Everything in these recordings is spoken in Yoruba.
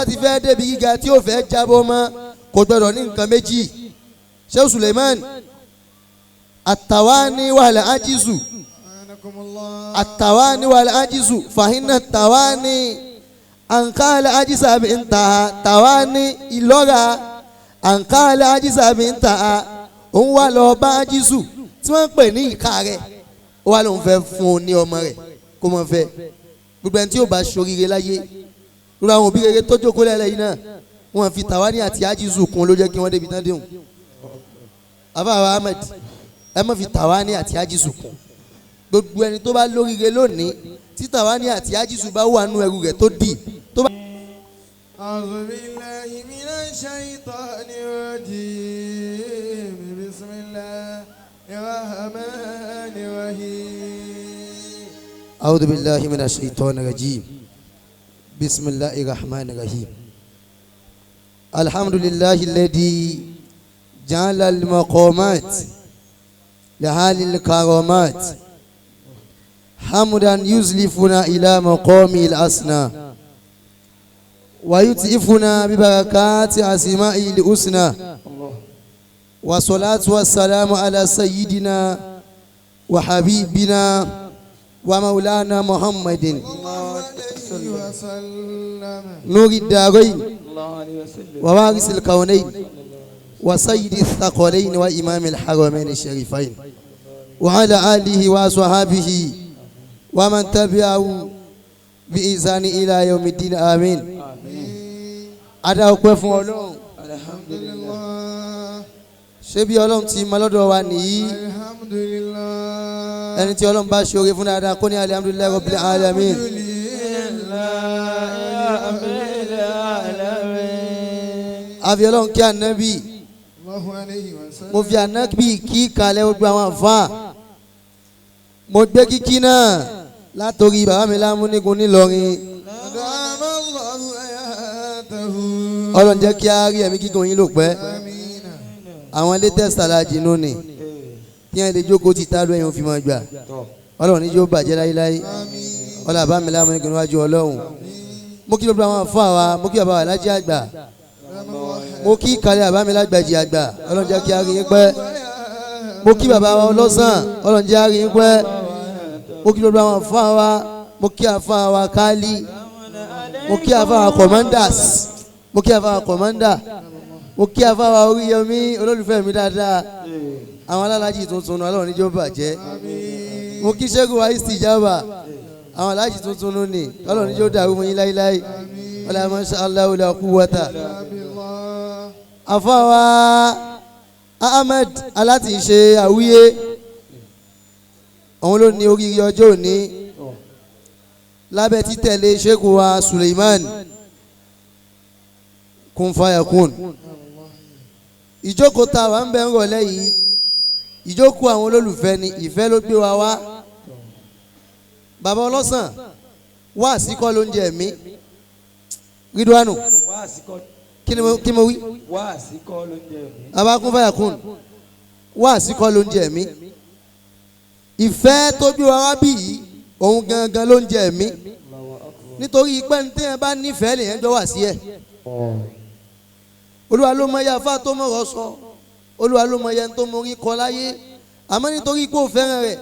Ti fẹ́ débi gíga tí ó fẹ́ jábọ́ mọ́, kò gbọdọ̀ ní nǹkan méjì. Sheikh Suleiman, التواني والعجز. التواني والعجز، فإن التواني أنقى العجز بنتها. تواني ìlọ́ra، أنقى العجز بنتها. Òun wà lọ bá ajizu tí wọ́n ń pè ní ìka rẹ̀, ó wà lóun fẹ́ fún un ní ọmọ rẹ̀ kó mọ̀ fẹ́. Gbogbo ẹni tí yóò bá ṣoríire láyé lórí àwọn òbí rere tó jókòó lẹ́lẹ́ yìí náà, wọ́n fi تواني àti ajizu kún ló jẹ́ kí wọ́n débi tán déhùn. Afáwa Ahmed, ẹ má fi تواني àti ajizu kún. Gbogbo ẹni tó bá lóríire lónìí, tí تواني àti ajizu bá wà nú ẹrù rẹ̀ tó dì tó bá. أعوذ بالله من الشيطان الرجيم. بسم الله الرحمن الرحيم. أعوذ بالله من الشيطان الرجيم. بسم الله الرحمن الرحيم. الحمد لله الذي جعل المقامات لأهل الكرامات، حمدا يزلفنا إلى مقام الأسنى ويتئفنا ببركات أسمائه الحسنى، والصلاة والسلام على سيدنا وحبيبنا ومولانا محمد الله عليه وسلم. نور الدارين ووارث الكونين وسيد الثقلين وإمام الحرمين الشريفين، وعلى آله وصحابه ومن تبعه بإحسان إلى يوم الدين. آمين. Adá ọpẹ́ fún Ọlọ́run. الحمد لله. Ṣé bí Ọlọ́run ti mọ lọ́dọ̀ wa nìyí? الحمد لله. Ẹni tí Ọlọ́run bá ṣoore fún dáadáa, kó ní الحمد لله رب العالمين. لله رب العالمين. Àfi Ọlọ́run kí Ànábì. الله عليه وسلم. Mo fi Ànábì kí kalẹ̀ gbogbo àwọn àfáà. Mo gbé kíkí náà látòrí bàbá mi lámúnigun nílọrin. أدام الله حياته. Ọlọ́run jẹ́ kí á rí ẹ̀mí gígùn yín lò pẹ́. آمين. Àwọn latest alájì nù ní tí wọ́n lè jókòó ti tá lóyún fi máa gbà. Ọlọ́run ní yóò bàjẹ́ láyéláyé. Ọlọ́run bàbá mi lámúnigun níwájú Ọlọ́run. Mo kí gbogbo àwọn àfáà wa. Mo kí bàbá wa lájí àgbà. Mo kí kalẹ̀ bàbá mi lágbàjì àgbà. Ọlọ́run jẹ́ kí á rí yín pẹ́. Mo kí bàbá wa ọlọ́sàn. Ọlọ́run jẹ́ á rí yín pẹ́. Mo kí gbogbo àwọn àfáà wa. Mo kí àfáà wa Kálí. Mo kí àfáà wa commanders. Mo kí àfáà wa commander. Mo kí àfáà wa Oríyọmí, olólùfẹ́ mi dáadáa. Àwọn alálàájì tuntun náà, Ọlọ́run níjó bàjẹ́. Mo kí Ṣẹ́gun wa Istijaba. Àwọn aláàjì tuntun nù ní, Ọlọ́run níjó dàrú fún yín láíláí. Ọlọ́run masha Allah la quwwata. بالله. Àfáà wa Ahmed aláti ṣe àwíyé, òun ló ní oríire ọjọ́ òní lábẹ́ títẹ̀lé Sheikh wa Suleiman kun fayakun. Ìjókòó tá a wà ń bẹ ń rọ̀lẹ́ yìí, ìjókòó àwọn olólùfẹ́ ni. Ìfẹ́ ló gbé wa wá. Bàbá ọlọ́sàn, wá àsìkò ló ń jẹ mí. Ridwanu, kí ni mo wí? Wáàsí kọ́ ló ń jẹ mí. Bàbá kun fayakun, wá àsìkò ló ń jẹ mí. Ìfẹ́ tó gbé wa wá bí yìí, òun gangan ló ń jẹ mí, nítorí pé ní téèyàn bá nífẹ̀ẹ́ lèyàn jọ wà sí ẹ̀. Olúwa ló mọ yàfa tó mọ̀rọ̀ sọ, Olúwa ló mọ yẹn tó mọ orí kọ láyé. Àmọ́ nítorí pé ó fẹ́ràn rẹ̀,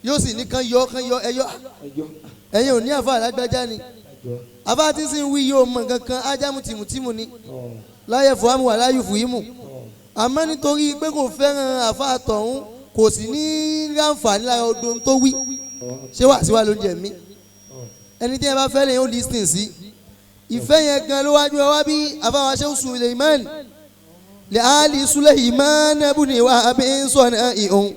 yóò sì ní kán yọ, kán yọ ẹyọ. Ẹjọ́. Ẹ̀yin ò ní àfa àlágbájá ni. Ẹjọ́. Àfa tí sì ń wí yóò mọ nǹkan kan, ájámù tìmùtìmù ni láyé fòhámù wà láyé fòhímù. Àmọ́ nítorí pé kò fẹ́ràn àfa àtọ̀hún, kò sì ní ráǹfààní lára odò tó wí. Ṣé wà síwá ló ń jẹ mí? Ẹni tí yẹn bá fẹ́ lè yóò listen sí. Ìfẹ́ yẹn gan ló wájú ẹ wá bí. Àfáwọn aṣẹ́ Suleiman lè ali Suleiman buni wa bí sọ̀nà ìhun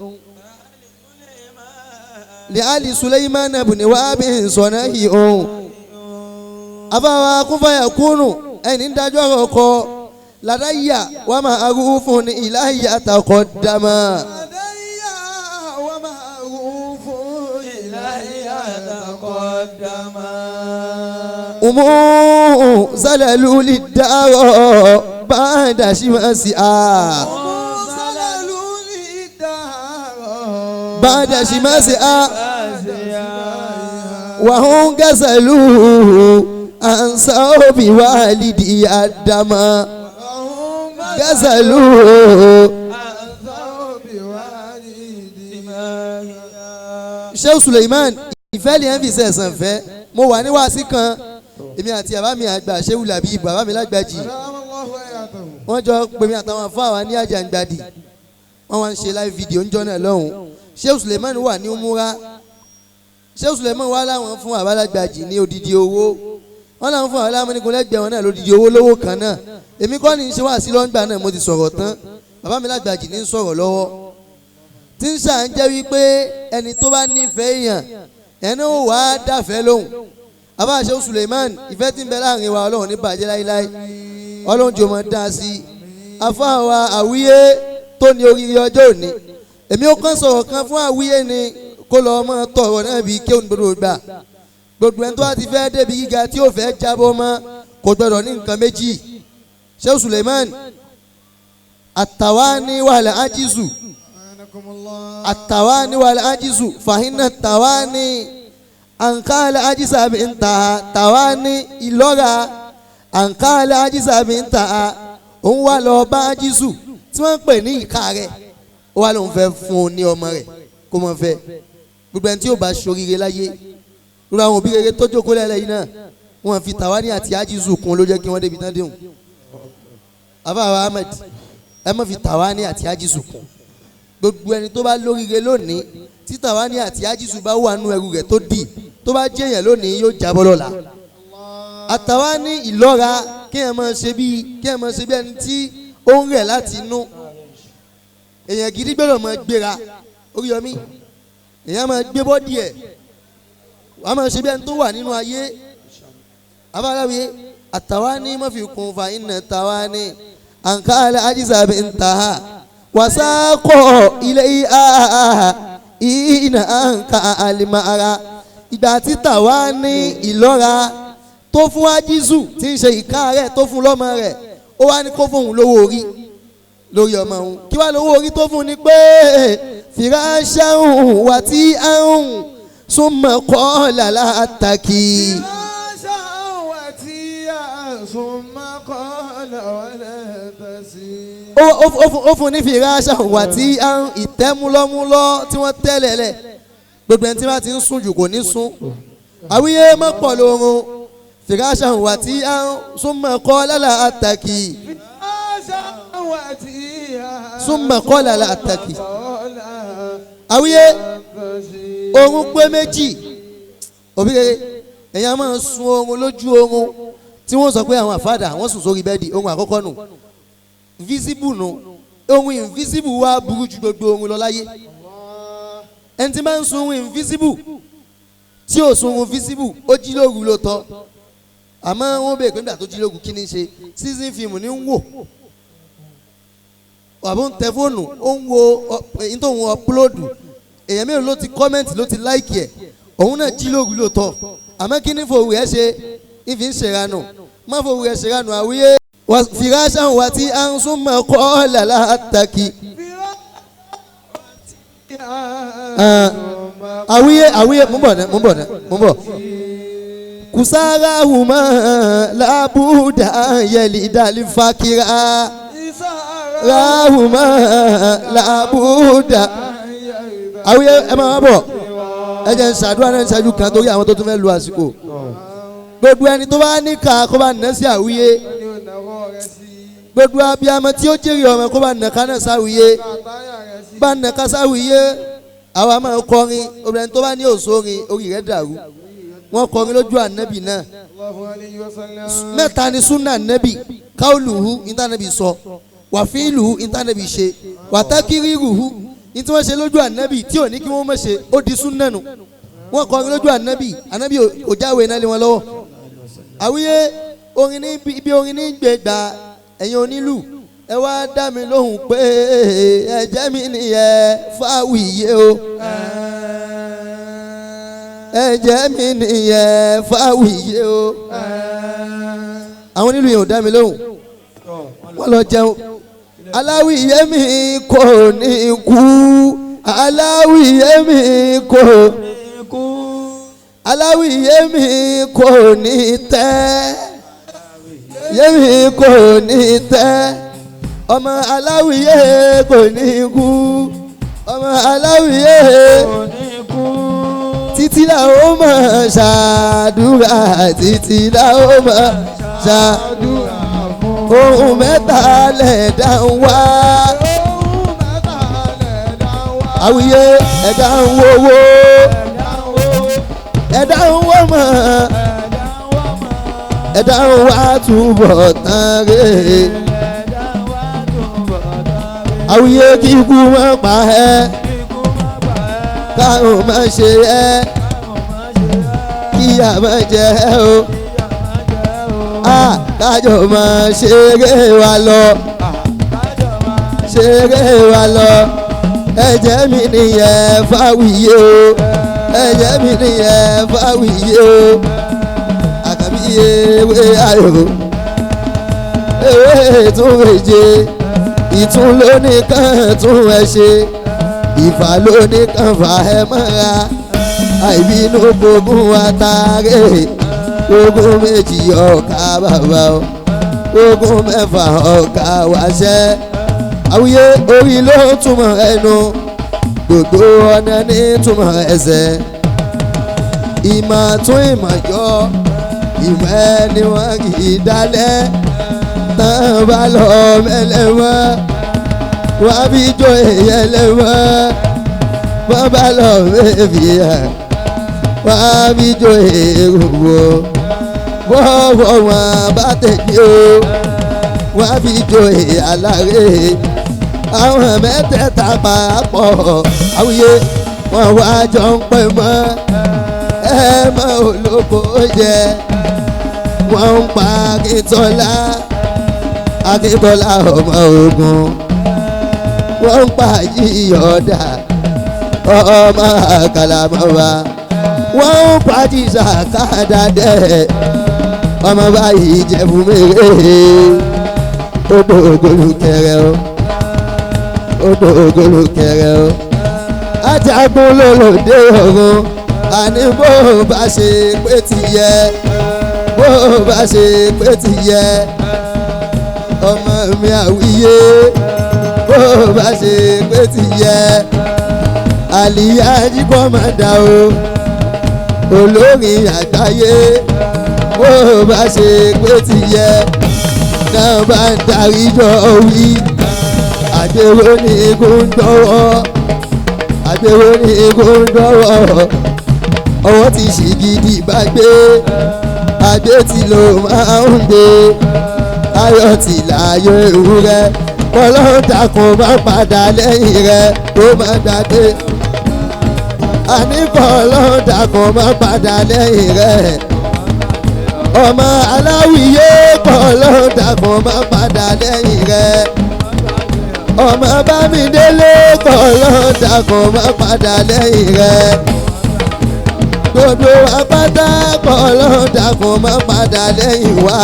lè ali Suleiman buni wa bí sọ̀nà ìhun. Àfáwọn akúnfàyà kúnnù ẹni ń dájọ́ ọ̀rọ̀ kọ ládàáyà wà máa arúfún ní ìláyà takọ̀ dàmà. لدي ومعروف إلي تقدما. Umu zalalu lidaro ba'da shimasi'a. زلل الدار Ba'da shimasi'a wa hum gasalu. ansaw bi walidi adama gazalu ansaw bi walidi. Sheikh Suleiman ìfẹ́ lè ń fi sẹ̀sán fẹ́ mo wà ní wàásì kan èmi àti bàbá mi àgbà Shehu Labi bàbá mi lágbàjì wọ́n jọ pè mí àtàwọn afáwa ní àjàngbàdì wọ́n wá ń ṣe live video ńjọ́ náà lọ́hùn Sheikh Suleiman wà ní umura Sheikh Suleiman wà láwọn fún àbálágbàjì ní odidi owó wọ́n láwọn fún àbálámúnigun lẹ́gbẹ̀ẹ́ wọn náà lódidi owó lówó kan náà èmi kọ́ ni ń ṣe wá sí lọ́ngbà náà mo ti sọ̀rọ̀ tán bàbá mi lágbàjì ní ń sọ̀rọ̀ lọ́wọ́ tí ń ṣà ń jẹ́ wípé ẹni tó bá nífẹ̀ẹ́ èèyàn ẹni ó wàá dáfẹ́ lóhùn àbá Sheikh Suleiman ìfẹ́ tí ń bẹ láàrin wa Ọlọ́run ní bàjẹ́ láíláí Ọlọ́run jò mọ́ dá sí i afáwa àwíyé tó ní oríire ọjọ́ òní èmi ó kàn sọ̀rọ̀ kan fún àwíyé ni kó lọ́ọ́ mọ́ tọ̀rọ̀ náà bí kéwòn gbọdọ̀ gbà gbogbo ẹni tó bá ti fẹ́ débi gíga tí ó fẹ́ jábọ́ mọ́ kò gbọdọ̀ ní nǹkan méjì Sheikh Suleiman àtàwání wàlẹ̀ ájísù àtàwání wàlẹ̀ ájísù fàhínà tàwání àǹkálẹ̀ ájísà mi ń ta tàwání ìlọ́ra àǹkálẹ̀ ájísà mi ń ta òun wà lọ bá ájísù tí wọ́n ń pè ní ìka rẹ̀ ó wà lóun fẹ́ fún un ní ọmọ rẹ̀ kó mọ̀ fẹ́ gbogbo ẹni tí yóò bá ṣoríire láyé lórí àwọn òbí rere tó jókòó lẹ́lẹ́ yìí náà wọ́n fi tàwání àti ájísù kún ló jẹ́ kí wọ́n débi tán déhùn àbáwá Ahmed ẹ má fi tàwání àti ájísù kún gbogbo ẹni tó bá lóríire lónìí tí tàwání àti ájísù bá wà nú ẹrù rẹ̀ tó dì tó bá jẹ́yàn lónìí yóò jábọ́ lọ́la àtàwání ìlọ́ra kí ẹ máa ṣe bí kí ẹ máa ṣe bí ẹni tí ó ń rẹ̀ láti inú èèyàn gidi gbọ́dọ̀ máa gbéra Oríyọmí èèyàn máa gbé bọ́dì ẹ̀ wàá máa ṣe bí ẹni tó wà nínú ayé abáláwí àtàwání má fi kún fa iná tàwání àǹkálẹ̀ ajísàbí ń ta ha wàsákọ̀ ilé ìhà ìnà àǹkà àlìmọ̀ ara ìgbà tí tàwání ìlọ́ra tó fún ajísù tí ń ṣe ìka rẹ̀ tó fún lọ́mọ rẹ̀ ó wá ní kó fóun lówó orí lórí ọmọ òun kí wàá lówó orí tó fún ni pé fìràṣẹ́hùn wà tí àrùn súnmọ́ kọ́ làlá àtàkì. Ó fún ní fìràṣẹ́hùn wà tí àrùn ìtẹ́múlọ́múlọ́ tí wọ́n tẹ́lẹ̀ lẹ̀ gbogbo ẹni tí wọ́n ti ń sùn jù kò ní sùn àwíyé mọ́pọ̀ lóorun fìràṣẹ́hùn wà tí àrùn súnmọ́ kọ́ làlá àtàkì. Súnmọ́ kọ́ làlá àtàkì. Àwíyé oorun pé méjì òbí rere èèyàn máa ń sun oorun lójú oorun tí wọ́n sọ pé àwọn àfàdà wọ́n sùn sórí bẹ́ẹ̀dì oorun àkọ́kọ́ nù visible nù oorun invisible wá burú ju gbogbo oorun lọ láyé ẹni tí máa ń sun oorun invisible tí ò sun oorun visible ó jí lóru lóòótọ́ àmọ́ wọ́n bèèrè pé nígbà tó jí lóru kí ni ṣe season film ní ń wò àbó ń tẹ fóònù ó ń wo èyí tó ń wo upload èèyàn mélòó ló ti kọ́mẹ̀ntì ló ti láìkì ẹ̀ òun náà jí lóru lóòótọ́ àmọ́ kí ní fòwú ẹ̀ ṣe ìfi ń ṣèrànù má fòwú ẹ̀ ṣèrànù àwíyé fìràṣàn wà tí à ń súnmọ́ kọ́ làlá àtàkì. Àwíyé àwíyé mú bọ̀ náà mú bọ̀ náà mú bọ̀. Kùsàrà hùmọ́ làbúdà yẹlì dàlí fàkìrà ráhùmọ́ làbúdà. Àwíyé ẹ máa bọ̀ ẹ jẹ́ ń ṣàdúrà náà ń ṣáájú kan torí àwọn tó tún fẹ́ lu àsìkò. Gbogbo ẹni tó bá ní ká kó bá nà sí àwíyé. Gbogbo abiyamọ tí ó jèrè ọmọ kó bá nà ká náà sáwíyé. Bá nà ká sáwíyé. Àwa máa kọrin obìnrin tó bá ní òṣòrin orí rẹ̀ dàrú. Wọ́n kọrin lójú ànábì náà. Mẹ́ta ni súnà ànábì káwùlùhù ìtànàbì sọ wàfíìlùhù ìtànàbì ṣe wàtákìrìrùhù ní tí wọ́n ṣe lójú ànábì tí ò ní kí wọ́n má ṣe ó di súnà nù. Wọ́n kọrin lójú ànábì ànábì ò jáwé náà lé wọn lọ́wọ́. Àwíyé orin ní ibi orin ní gbẹ̀gbà ẹ̀yin onílù ẹ wá dá mi lóhùn pé ẹ̀jẹ̀ mi nìyẹn fáwíyé o. Ẹ̀jẹ̀ mi nìyẹn fáwíyé o. Àwọn onílù yẹn ò dá mi lóhùn wọ́n lọ jẹun. Aláwíyé mi kò ní kú aláwíyé mi kò ní kú Aláwìyé mi kò ní tẹ́, yémi kò ní tẹ́, ọmọ aláwìyé kò ní kú, ọmọ aláwìyé Kò ní kú. títí la ó mọ̀ ṣàdúrà, títí la ó mọ̀ ṣàdúrà. Àdúrà fún. Ohun mẹ́ta lẹ̀dá ń wá. Ohun mẹ́ta lẹ̀dá wá. Àwíyé ẹ̀dá ń wowó, Ẹ̀dá ń wo. ẹ̀dá ń wọ́ mọ̀, Ẹ̀dá ń wá mọ̀. ẹ̀dá ń wá túbọ̀ tán rè. Ẹ̀dá ń wá túbọ̀ tán rè. Àwíyé kíkú má pa ẹ́, Kíkú má pa ẹ́. kárùn má ṣe ẹ́, Kárùn má ṣe ẹ́. kíyà má jẹ ẹ́ o. Kíyà má jẹ ẹ́ o. A kájọ máa ṣeré wa lọ, Kájọ máa ṣeré wa lọ. Ẹ̀jẹ̀ mi nìyẹn fáwíyé o, ẹ̀jẹ̀ mi nìyẹn fáwíyé o. Àkàbí ewé ayò, ewé tún méje, ìtún lónìí kan tún ẹ ṣe, ìfà lónìí kan fà ẹ mọ́ra. Àìbínú gbógun àtàrẹ, ogún méjì ọ̀ka bàbá o, ogún mẹ́fà ọ̀ka wáṣẹ́. Àwíyé orí ló túmọ̀ ẹnu, gbogbo ọ̀nà ní túmọ̀ ẹsẹ̀. Ìmọ̀ tún ìmọ̀ yọ, ìmọ̀ ẹni wọn kì í dálẹ̀. Tán bá lọ mẹ́lẹ́wọ́n, wọ́n á fi jó èyẹ lẹ́wọ́n. Wọ́n bá lọ mẹ́fì hàn, wọ́n á fi jó èrò wò. Bọ́wọ́ wọn bá tẹ̀lé o, wọ́n á fi jó alárè. Àwọn mẹ́tẹ̀ẹ̀ta pàápọ̀ àwùyé wọn wá jọ ń pẹ́ mọ́. Ẹ mọ olóko jẹ, wọ́n ń pa Akíntọ́lá, Akíntọ́lá ọmọ ogun. Wọ́n ń pa Yíyọ̀dà, ọmọ àkàlàmọ́wá. Wọ́n ń pa Jísà kádàdẹ́, ọmọ báyìí jẹ̀bú mèrè. Odò ògolo kẹrẹ o, odò ògolo kẹrẹ o. Ajagun lólòdé ọ̀run, àní bó bá ṣe pé ti yẹ, bó bá ṣe pé ti yẹ, ọmọ mi àwíyé, bó bá ṣe pé ti yẹ, àlìyá jíkọ́ máa dà o, olórin àgbáyé, bó bá ṣe pé ti yẹ, náà bá ń darí jọ wí, àgbèrò ní igun dọ́wọ́, àgbèrò ní igun dọ́wọ́, ọwọ́ ti ṣì gidi bá gbé, adé tí ló máa ń gbé, ayọ̀ tí láàyò ewúrẹ́, kọlọ́run dákun má padà lẹ́yìn rẹ̀ kó má dàdé. Àní kọlọ́run dákun má padà lẹ́yìn rẹ̀, ọmọ aláwìyé kọlọ́run dákun má padà lẹ́yìn rẹ̀, ọmọ bámidélé kọlọ́run dákun má padà lẹ́yìn rẹ̀, gbogbo apáta kọlọ́run dákun má padà lẹ́yìn wá.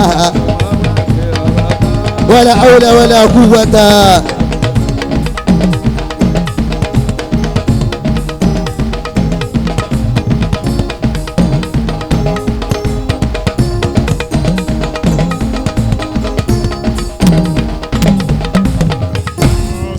Wala hawla wala quwwata.